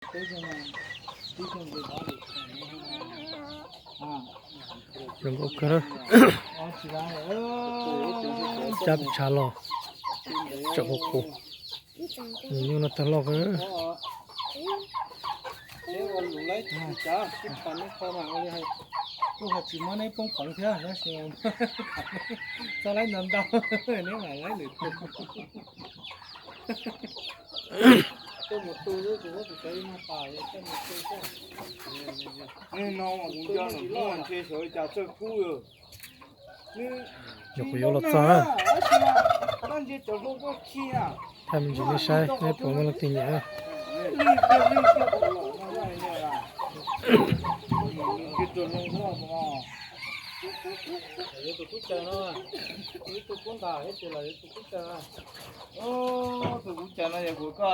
Zoo nkauj kawg, cab pes tshav los tseem qus qus, nyuj no tawg loj kawg. Kuj ho tsis muab neb poob peev thiab, tab sis txhob laib ntau ntau, neb mam laib lwm tus. Nim no mas kuv nco nws muaj ntshe xyov li cas txawj kub. Yog kuv yuav los txog na. Thaij me ntsis nej saib, nej puas muaj leej twg nyiam na.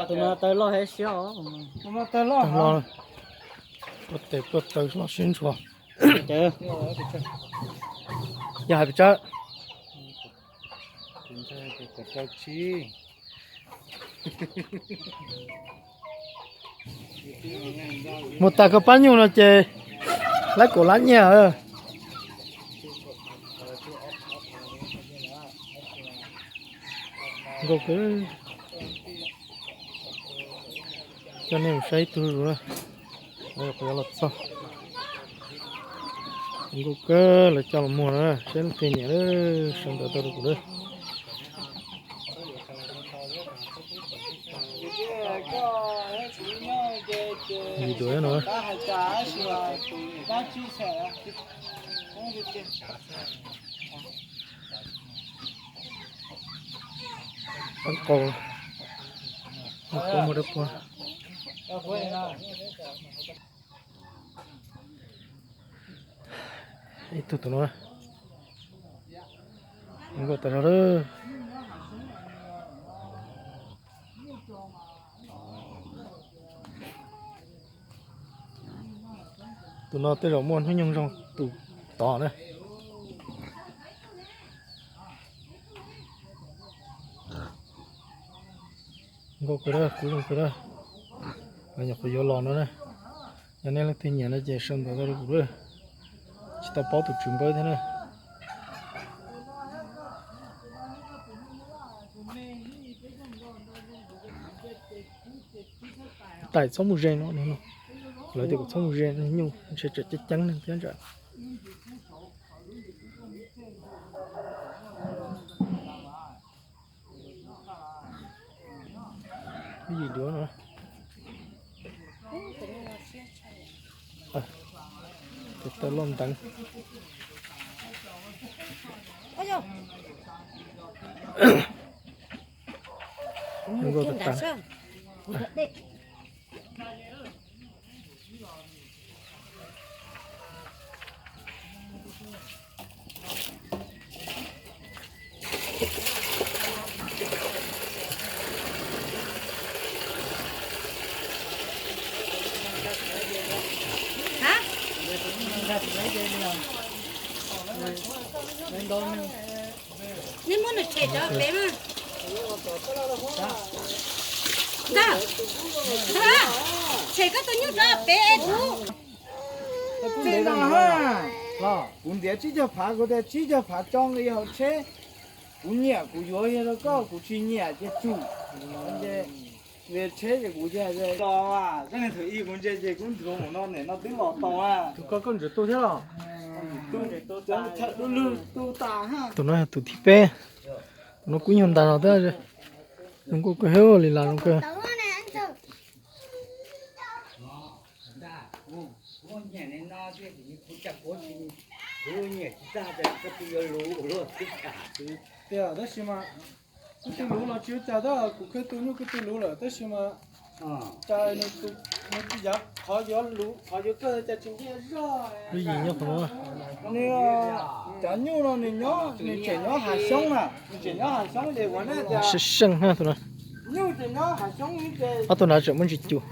Tus no tawg loj hev siab os. Tawg loj, puag tes puag taw loj siab ntshua. Yog hais pes tsawg? Muag tas koj pab nyuj no ces laib kaum lab nyiaj. Nkauj kawg, coj nej mus saib ib tug zuj zus na. Kuv yuav los txog. Nkauj kawg, lawv coj los muag na, saib leej twg nyiam, sau ntawv tuaj rau kuv na. Yim duav no. Qab qau, qau muag dawb paug. Ib tug tus no, nkauj tas zog lawm. Tus no tej zaum muaj hnub nyoog zoo tus tod na. Nkauj kawg, kub zoo kawg. Nyuam qhuav yuav los no na. Yog nej leej twg nyiam no ces sau ntawv tuaj rau kuv na. Tsis tau paub tus tswv npawb thiab na. Daim txhob mus ze no, lawv tias kuv txhob mus ze nyuj ntshe tseem ceeb ceeb thiab ntag. Yim duav no. Tes taw loj nteev. Nkauj tas tas. Neb muab nws tshem rau pem mas. Ntag, ntag, tshem koj tus nyuj rau pem es kuv. Kuv ntiav tsib caug phav, kuv tias tsib caug phav tso nqi hauv tsheb. Kuv nyiam kuv yuav, yog rau koj, kuv tsis nyiam ces tsum. Vim tsheb ces kuv los, koj niag thaum ub kuv ntsia ces kub ntxuav mus no, nim no twb los tau na. Tus ko koj ntxim tu thiab los? Tus no yog tus thib peb, tus no kub nyuag ntas zog thiab. Zoo nkauj kawg, li las zoo kawg. Tias tab sis mas kuv twb luv los tsis ua cas, tab kuv khawb tu nyuj kuv twb luv lawm tab sis mas cas nws tsis yav qhov yuav luv qhov yuav kawg cas tsis ntiaj zog. Lub yim nyob qhov no. Nws, cov nyuj no nws nyob, nws tseem nyob hav xyoob na, nws tseem nyob hav xyoob ces kuv ne tias seej seej na tus no. Nyuj tseem nyob hav xyoob ces ob tug nav tseem muaj ntsis cus.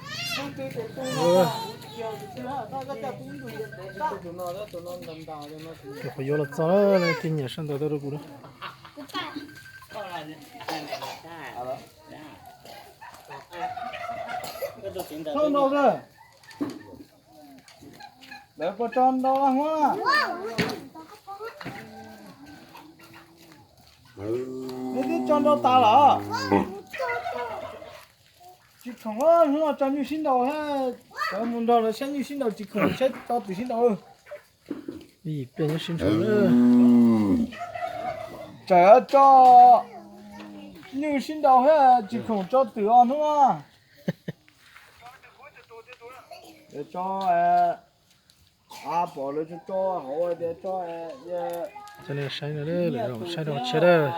Kuv qhov yuav los txog, leej twg nyiam sau ntawv tuaj rau kuv na. Tso ntau lawm. Lawv puas tso ntau lawm hua? Neb twb tso ntau tas los? Tsis khoom, hnub no tso nyuj sib nraus thiab. Cov mus nrog lawv saib nyuj sib nraus tsis khoom, saib tso twm sib nraus. Ib pliag nyob sib ntshaw na. Tseem tso nyuj sib nraus thiab tsis khoom tso twm os hnub no. Tso, a, pom lawv tso tso hauv tias tso, cov nej saib no, saib rau qhov tshiab dawb.